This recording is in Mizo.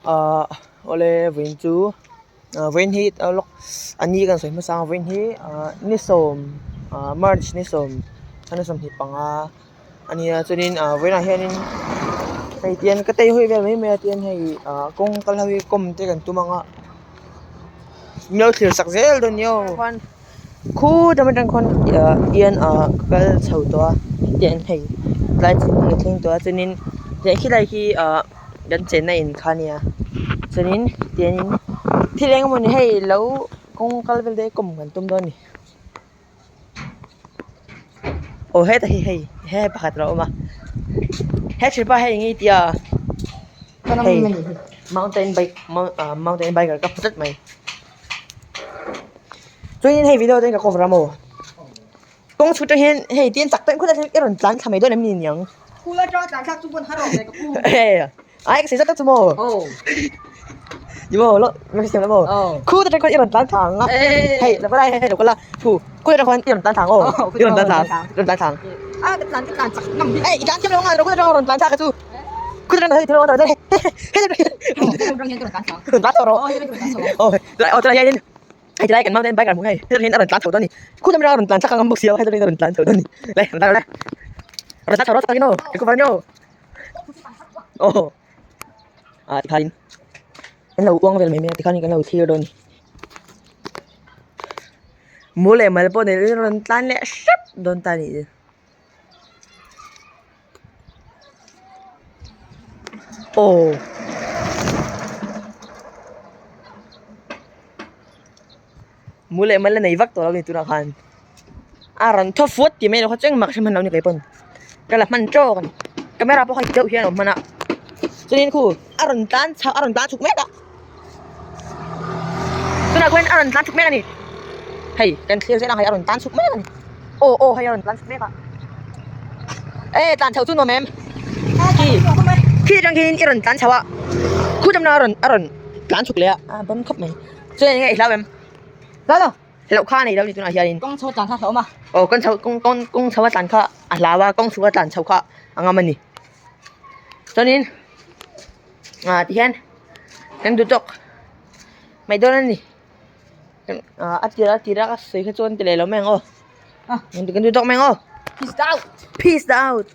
Ahh awle vawiin chu vawiin hi lawk a ni kan sawi hmasa ang vawiin hi ni sawm ah march ni sawm ni 25 a nia chuanin ah vawiinah hianin hei tian ka tei hawi vel mai mai a tian hei ah kawng kal ho hi kawm te kan tum ang a min lo thlir sak zel dawn nia aw Khu dam atang khawn hian ah ka kal chho tawh a tiang hei tlai chin hi ka thleng tawh a chuanin tiang khilai khi ah kan chenna in kha ania chuanin tiangin thil eng emawni hei lo kawng kal vel te kawm kan tum dawn a ni aw heta hi hei he pakhat a lo awm a he thianpa hei eng nge i tih a hei mountain bike mountain biker ka hmu tlat mai. Chuanin hei video te ka cover a maw kawng chhut atang hian hei tin chak tak khawlai i rawn tlan thla mai dawn em ni niang Khul atanga tlan thlak chu pawn har awm ve ka pu. Ai ka sawi zat tak chu maw ni maw lo ka siam la maw khu atang khawn i rawn tlan thla ang a hei lo kal a hei lo kal a khu khu atang khawn i rawn tlan thla ang aw i rawn tlan thla ang i rawn tlan thla ang A ka tlan ka tlan chak ngam bik. Ei i tlan thiam lo ang lo kal atang rawn tlan thla ka chu khu atang hei thil rawn hei hei rawn tlan chho rawh aw aw tunah hianin hei tilai kan mountain bike ah hmuh hei hetah hian a rawn tlan chho dawn a ni khulam atanga rawn tlan chak ang bawk si a hetah hian a rawn tlan chho dawn a ni le rawn tlan rawh le rawn tlan chho rawh chak takin aw ka cover ania aw aw ah tikhain an lo uang vel mai mai a tikhain kan lo thlir dawn a ni mu leh mal pawh nei lovin rawn tlan leh hrep dawn ta a nih chu. Aw mu leh mal a nei vak tawh lo a ni tunah khan a rawn thaw fuat tih mai loh kha chu engmah ka hre hman lo a ni kei pawn ka la hman tawk a ni camera pawh kha deuh hian a awm hman a chuanin khu a rawn tlan chhak a rawn tlan chhuk mek a tunah khuan a rawn tlan chhuk mek a ni hei kan thlir zel ang hei a rawn tlan chhuk mek a ni aw aw hei a rawn tlan chhuk mek a e tlan chho chu nuam em khi khi atang khian i rawn tlan chho a khu atang a rawn a rawn tlan chhuk leh a a ban khawp mai chuan enge i hlau em hlau lo hlauh kha a nei lo a ni tunah hianin kawng chho tlan kha a hlauhawm a aw kawng chho kawng kawng kawng chho a tlan kha a hlau a kawng chhuk a tlan chho kha a ngam a ni chuanin ah tihian kan duh tawk mai dawn a ni ah a tir a tir a ka sawi kha chuan ti leh lo mai ang aw kan duh tawk mai ang aw peace out peace out.